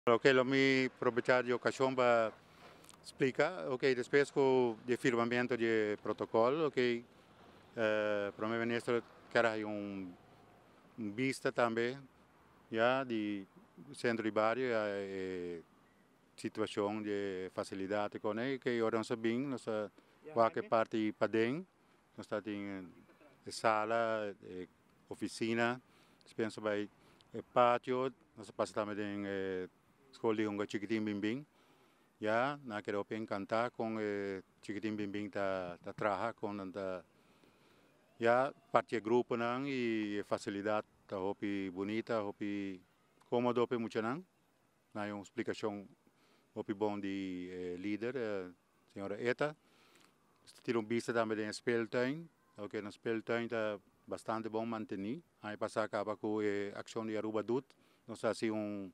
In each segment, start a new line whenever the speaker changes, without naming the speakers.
Ok, lo mi aprovechá e okashon pa splika. Ok, despues ku e firmamentu di protokòl, ok, Promé Minister ke un bista tambe ya di sentro di bario, ya, e situashon di fasilidat kuné, ku ora nos bin, nos kualke parti paden, nos ta den sala, ofisina, pensa bai patio, nos pasa tambe den skol di hunga Chikitin Bin Bin. Ya, nan a keda enkantá ku Chikitin Bin Bin ta traha ku ta ya parti gruponan i fasilidat ta hopi bunita, hopi kómodo pa muchanan. Nan un splikashon hopi bon di lider, señora Eta. Tin un bista tambe den speeltuin. Ok, na speeltuin ta bastante bon mantení. Aña pasá kaba ku e akshon di Aruba Doet. Nos a hasi un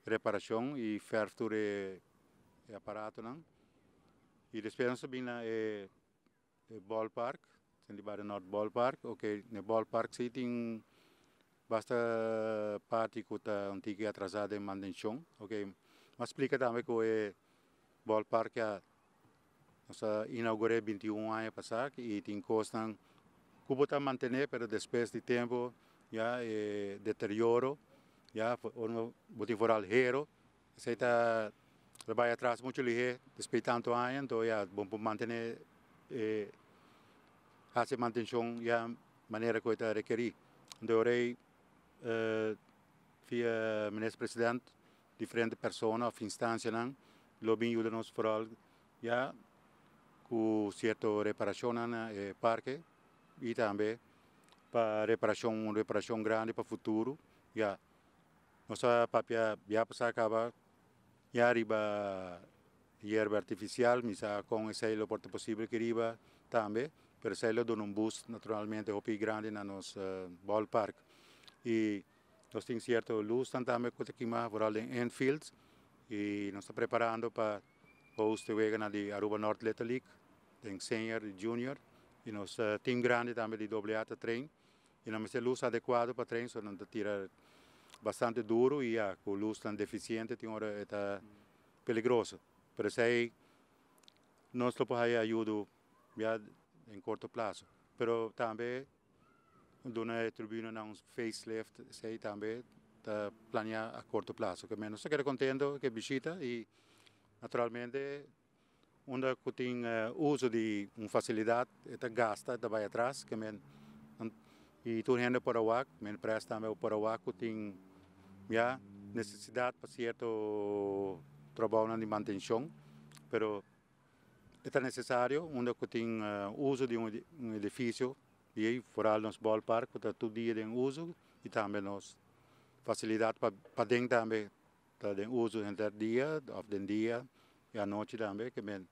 reparashon i verf tur e aparatonan. I despues nos a bin na e ballpark, di Barrio North Ballpark. Ok, na ballpark si tin basta parti ku ta un tiki atrasá den mantenshon. Ok, m'a splika tambe ku e ballpark ya nos a inougurá 21 aña pasá i tin kosnan ku bo ta mantené, pero despues di tempu ya e deterioro, ya bo tin vooral hero, esei ta bai atras muchu lihé despues di tantu aña, anto ya bo por mantené hasi mantenshon ya manera ku ta rekerí. Anto ora via minister president diferente persona òf instansianan lo bin yuda nos vooral ya ku sierto reparashon na e parke i tambe pa reparashon, un reparashon grandi pa futuro. Ya nos a papia ya pasá kaba ya riba yerba artifisial, mi sa kon esei lo por ta posibel aki riba tambe, pero esei lo duna un boost naturalmente hopi grandi na nos ballpark. I nos tin sierto lus tambe ku ta kima vooral den infield i nos ta preparando pa host e weganan di Aruba North Little League, den senior i junior, i nos team grandi tambe di AA ta train i nan mester lus adekuado pa train, so nan ta tira bastante duru i ya ku lusnan defisiente tin ora e ta peligroso. Pero esei nos lo por haya ayudo ya den korto plaso. Pero tambe duna e tribunanan un facelift, esei tambe ta planeá a korto plaso. Ke men nos ta keda kontentu ku e bishita i naturalmente unda ku tin uso di un fasilidat e ta gasta, e ta bai atras, ke men i tur hende por a wak, men pres tambe por a wak ku tin ya nesesidat pa sierto trabounan di mantenshon, pero e ta nesesario unda ku tin uso di un edifisio i vooral nos ballpark ku ta tur dia den uso i tambe nos fasilidat paden tambe ta den uso henter dia òf den dia i anochi tambe ke men.